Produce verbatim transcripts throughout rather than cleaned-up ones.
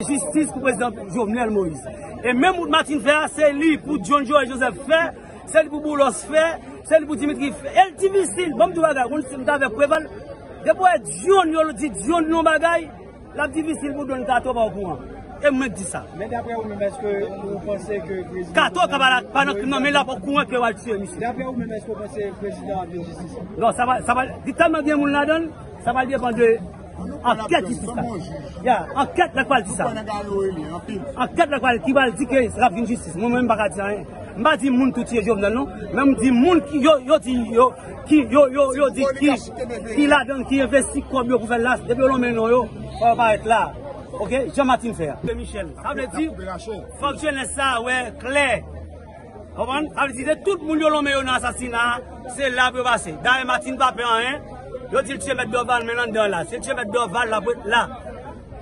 Jistis pou prezidan Jovenel Moïse. E menm wout Martine fè a, se li pou John Joël Joseph fè, se li pou Boulos fè, se li pou Dimitri fè. E l difisil, ban m di w bagay, ou konn si m t avèk Preval, depi w wè John yo di John yon bagay, l ap difisil pou Don Kato pa okouran. E mwen k di sa. Men daprè ou menm, èske ou panse ke prezidan Kato ka pa la, pa nan krim nan, men l ap okouran ke yo al tiye misye. Daprè ou menm, èske ou panse prezidan ap vin jistis? Non, sa va, sa va, li tèlman gen moun ladan l, sa va depann de ankèt jistis la. Ya, ankèt la pral di sa. Ankèt la pral, ki pral di ke l ap vin jistis. Mwen menm, m pa ka di anyen. M pa di moun tou tiye Jovenel non, men m di moun ki yo, yo di yo, ki yo, yo, yo di ki, ki ladan, ki envesti kòb yo pou fè l la, depi yo lonmen non yo, fò yo parèt la. Oke, Jean Martin fè a. Michel, sa vle di, fòk jenès sa wè klè. Konprann? Sa vle di, se tout moun yo lonmen yo nan asasina a, se la pou yo pase. Dayè, Martine pa pè anyen. Yo di l tiye mèt Dorval, men l anndan la. Si l tiye mèt Dorval, l ap ret la.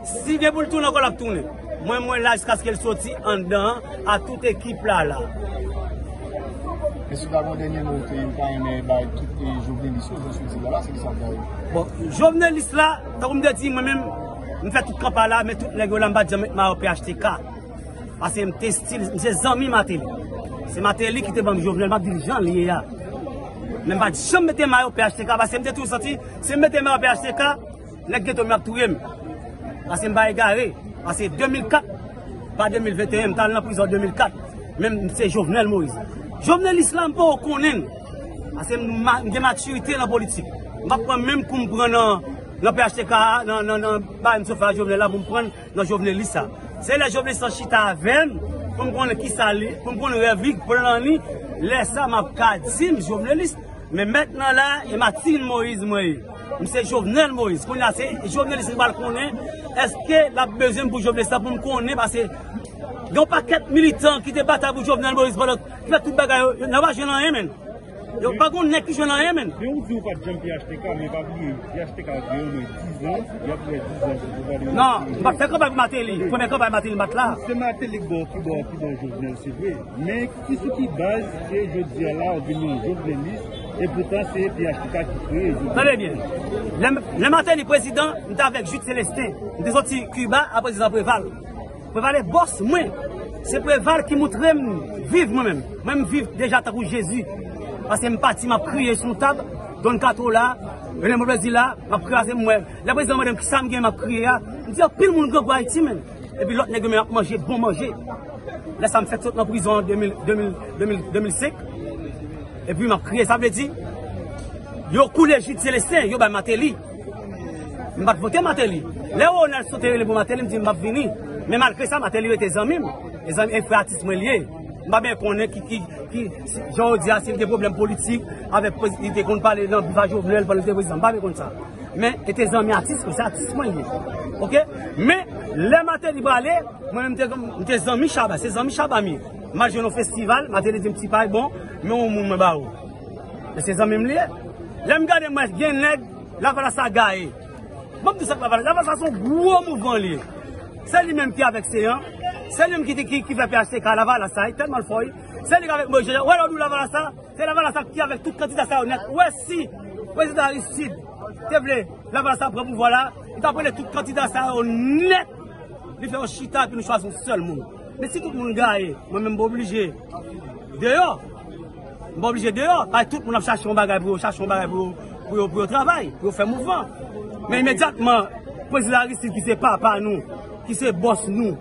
Si gen pou l tounen ankò, l ap tounen. Mwen, mwen la jiskaske l soti anndan an, a tout ekip la la. Mesye, ta gon dènye mo ke ou ta renmen bay tout, e, jovenelis yo, jan sou di la, la, se ki sa w ta di? Bon, jovenelis la, tankou m te di, mwen menm, m fè tout kanpay la, men tout nèg yo la, m pa t janm met mayo P H T K. Paske m te estil, m se zanmi Martelly. Se Martelly ki te ban m Jovenel, m ap di l jan l ye a. Men m pa t janm mete mayo P H T K, paske m te toujou santi, si m mete mayo P H T K, nèg geto m yo ap touye m. Paske m pa egare. Paske de mil kat pa de mil venteyen, m t al nan prizon de mil kat. Men m se Jovenel Moïse. Jovenelis la, m poko konnen l. Paske m ma-, m gen matirite nan politik. M p ap pran menm kou m pran nan, nan P H T K a, nan, nan, nan bagay m sot fè a Jovenel la pou m pran nan jovenelis sa. Se lè jovenelis sa chita avè m, pou m konnen kisa li, pou m konnen rèv li, plan li, lè sa m ap ka di m jovenelis. Men mentnan la, e Martine Moïse mwen ye. M se Jovenel Moïse. Kounye a se jovenelis m pral konnen, èske l ap bezwen m pou jovenelis sa pou m konnen, paske gen yon pakèt militan ki te batay pou Jovenel Moïse pandan, ki fè tout bagay yo, yo, n ap pa jwenn anyen, menn. Yo pa gon nèg ki jwenn anyen, menn. Men ou di ou pa t janm P H T K, men pa bliye, P H T K gen omwen diz an, y ap fè diz an pou Jovenel. Non, m pa t fè kanpay pou Martelly. Premyè kanpay Martelly m pa t la. Se Martelly ki ba w, ki ba w, ki ba w Jovenel, se vre. Men ki sou ki baz ke jodi a la ou vin yon jovenelis, e poutan se P H T K ki kreye Jovenel? Tande byen. Lè, lè Martelly prezidan, m te avèk Jude Célestin. M te soti Kiba a prezidan Preval. Preval e bòs mwen. Se Preval ki moutre m viv mwen menm. Mwen m viv deja tankou Jezi. Paske m pati, m ap kriye sou tab, Don Kato la, René Mopèzi la, m ap kraze m wè. Lè prezidan mande m kisa m gen, m ap kriye a. M di anpil moun grangou Ayiti menm. Epi lòt nèg yo menm ap manje bon manje. Lè sa m fèk sot nan prizon an de mil, de mil, de mil, de mil senk. Epi m ap kriye, sa vle di, yo koule Jude Célestin, yo bay Martelly. M pa t vote Martelly. Lè Ronald Sot te rele pou Martelly, m di m p ap vini. Men malgre sa, Martelly rete zanmi m. E zanmi, e frè atis mwen l ye. M pa byen konnen ki, ki, ki, si, jan yo di a, si l gen pwoblèm politik avèk prezi-, li te konn pale nan bif a Jovenel pandan l te prezidan. M pa byen konn sa. Men, e te zanmi atis mwen, se atis mwen l ye. Oke? Men, lè Martelly prale, mwen menm, m te, m te zanmi Shabba, se zanmi Shabba m ye. M al jwe nan yon festival, Martelly di m, "Ti pay bon, men yon moun mwen ba ou." Men se zanmi m li ye. Lè m gade, m wè gen nèg Lavalas sa gaye. Ban m di sa k Lavalas. Lavalas sa se yon gwo mouvman li ye. Se li menm ki avèk Seyan. Se li menm ki, ki, ki fè P H T K Lavalas sa, li tèlman l fò, wi. Se li k avèk Moïse Jean Jacques. Ou wè lè w di Lavalas sa, se Lavalas sa ki avèk tout kandida sa yo nèt. Ou wè si prezidan Aristide te vle Lavalas sa pran pouvwa la, li t ap rele tout kandida sa yo nèt. Li fè yo chita epi nou chwazi yon sèl moun. Men si tout moun gaye, mwen menm m pa oblije deyò. M pa oblije deyò. Paske tout moun ap chache yon bagay pou yo, chache yon bagay pou yo, pou yo, pou yo travay, pou yo fè mouvman. Men imedyatman, prezidan Aristide ki se papa nou, ki se bòs nou,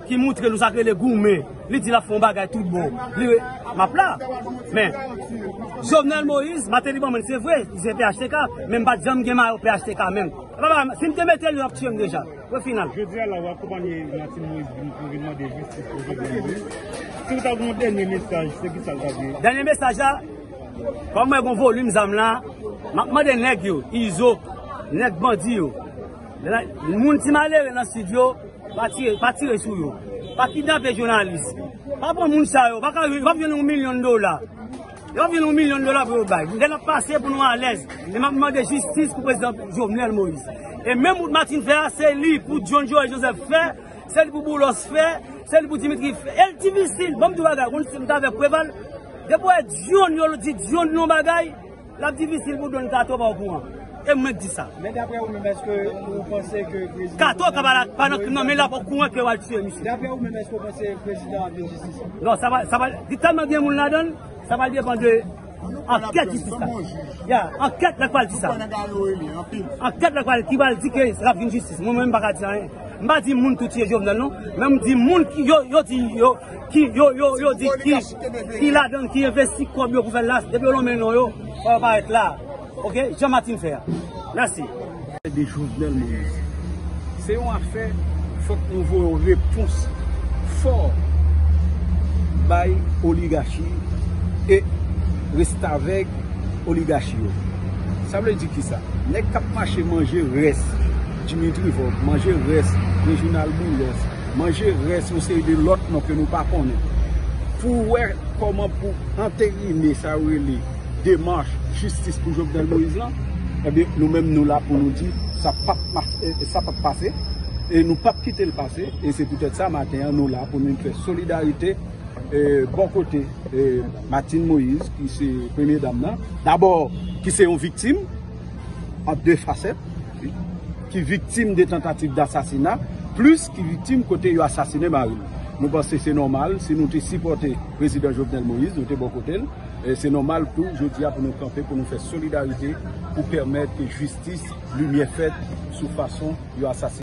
ki moutre nou sa k rele goumen, li di l ap fè yon bagay tout bon. Li, m ap la. Men, Jovenel Moïse, Martelly ban mwen l, se vre, li se P H T K, men m pa t janm gen mayo P H T K menm. Papa, si m te mete l, yo t ap tiye m deja. Pwen final. Jodi a la, w akonpanye Martine Moïse vin, pou vin mande jistis pou Jovenel Moïse. Si w ta gen yon dènye mesaj, se ki sa l ta ye? Dènye mesaj la, kòm mwen gen yon volim zam la, m ap mande nèg yo, Izo, nèg bandi yo, moun ti malere nan sid yo, pa tire, pa tire sou yo. Pa kidnape jounalis. Pa pran moun sa yo, pa ka, yo p ap jwenn yon milyon dola. Yo vin yon milyon dola pou yo bay. Lè n ap pase pou nou alèz. E m ap mande jistis pou prezidan Jovenel Moïse. E menm wout Martine fè a, se li pou John Joël Joseph fè, se li pou Boulos fè, se li pou Dimitri fè. E l difisil. Ban m di w bagay, ou konn si m t avèk Preval, depi w wè John yo di John yon bagay, l ap difisil pou Don Kato pa okouran. E mwen k di sa. Men daprè ou menm, èske ou panse ke prezidan Kato ka pa la, pa nan krim nan, men l ap okouran ke yo al tiye misye. Daprè ou menm, èske ou panse prezidan ap vin jistis? Non, sa va, sa va, li tèlman gen moun ladan l, sa va depann de ankèt jistis la. Ya, ankèt la k pral di sa. Ankèt la k pral, ki pral di ke l ap vin jistis. Mwen menm, m pa ka di anyen. M pa di moun tou tiye Jovenel non, men m di moun ki yo, yo di yo, ki yo, yo, yo di ki, ki ladan, ki envesti kòb yo pou fè l la, depi yo lonmen non yo, fò yo parèt la. Ok, jan Martine fè a. Mèsi. De Jovenel Moïse. Se yon afè, fòk nou voye yon repons fò bay oligachi e restavèk oligachi yo. Sa vle di kisa? Nèg k ap mache manje rès Dimitri Vorbe, manje rès Reginald Boulos, manje rès yon seri de lòt non ke nou pa konnen. Pou wè kòman pou anterine sa yo rele demach jistis pou Jovenel Moïse lan, ebyen, nou menm nou la pou nou di sa p ap mache, sa p ap pase, e nou p ap kite l pase, e se poutèt sa maten an nou la pou nou fè solidarite, e, bò kote, e, Martine Moïse, ki se premye dam nan, dabò, ki se yon viktim, an de fasèt, ki viktim de tantativ dasasina, plis ki viktim kote yo asasinen mari l. Nou panse se nòmal, si nou te sipòte prezidan Jovenel Moïse, nou te bò kote l, e se nòmal tou, jodi a, pou nou kanpe, pou nou fè solidarite, pou pèmèt ke jistis, limyè fèt sou fason yo asasinen